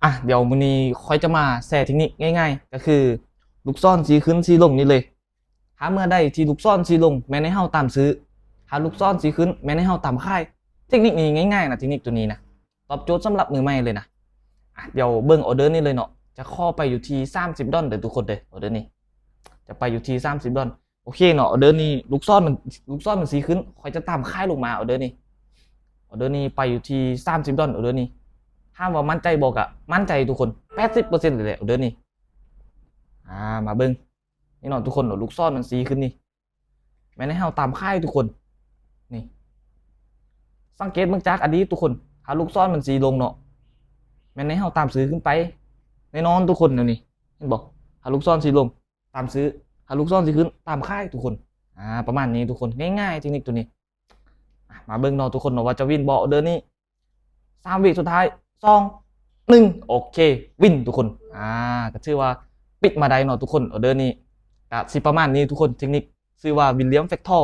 ອ່ະ ດຽວມື້ນີ້ຂ້ອຍຈະມາແຊເທັກນິກງ່າຍໆ ກໍຄືລູກສອນຊີ້ຂຶ້ນຊີ້ລົງນີ້ເລີຍ. ຖ້າເມື່ອໃດທີ່ລູກສອນຊີ້ລົງ ແມ່ນໃຫ້ເຮົາຕາມຊື້, ຖ້າລູກສອນຊີ້ຂຶ້ນ ແມ່ນໃຫ້ເຮົາຕາມຂາຍ. ເທັກນິກນີ້ງ່າຍໆນະ, ເທັກນິກໂຕນີ້ນະ ຕອບໂຈດສຳລັບມືໃໝ່ເລີຍນະ. ອ່ະ ດຽວເບິ່ງອໍເດີນີ້ເລີຍເນາະ, ຈະຂໍໄປຢູ່ທີ່ສາມສິບດອນເດີທຸກຄົນເດີ, ອໍເດີນີ້ຈະໄປຢູ່ທີ່ສາມສິບດອນ. ໂອເຄເນາະ, ອໍເດີນີ້ລູກສອນມັນ ລູກສອນມັນຊີ້ຂຶ້ນ ຂ້ອຍຈະຕາມຂາຍລົງມາ. ອໍເດີນີ້ ອໍເດີນີ້ໄປຢູ່ທີ່ສາມສິບດອນ. ອໍເດີນີ້ ຖາມວ່າໝັ້ນໃຈບໍ່? ກະໝັ້ນໃຈທຸກຄົນ, ແປດສິບເປີເຊັນເລີຍແຫຼະ ອໍເດີນີ້. ອ່າ ມາເບິ່ງນີ້ເນາະທຸກຄົນເນາະ, ລູກສອນມັນຊີ້ຂຶ້ນນີ້ ແມ່ນໃຫ້ເຮົາຕາມຂາຍທຸກຄົນ. ນີ້ ສັງເກດເບິ່ງຈາກອະດີດທຸກຄົນ, ຖ້າລູກສອນມັນຊີ້ລົງເນາະ ແມ່ນໃຫ້ເຮົາຕາມຊື້ຂຶ້ນໄປແນ່ນອນທຸກຄົນ. ແນວນີ້ ເຫັນບໍ່? ຖ້າລູກສອນຊີ້ລົງ ຕາມຊື້, ຖ້າລູກສອນຊີ້ຂຶ້ນ ຕາມຂາຍທຸກຄົນ. ອ່າ ປະມານນີ້ທຸກຄົນ, ງ່າຍໆເທັກນິກໂຕນີ້. ອ່ະ ມາເບິ່ງເນາະທຸກຄົນເນາະ ວ່າຈະວິນບໍ່ອໍເດີນີ້. ສາມວິສຸດທ້າຍ, ສອງ ໜຶ່ງ ໂອເຄ ວິນທຸກຄົນ. ອ່າ ກໍຖືວ່າປິດມາໄດ້ເນາະທຸກຄົນ, ອໍເດີນີ້ກະຊິປະມານນີ້ທຸກຄົນ. ເທັກນິກຊື່ວ່າ William Factor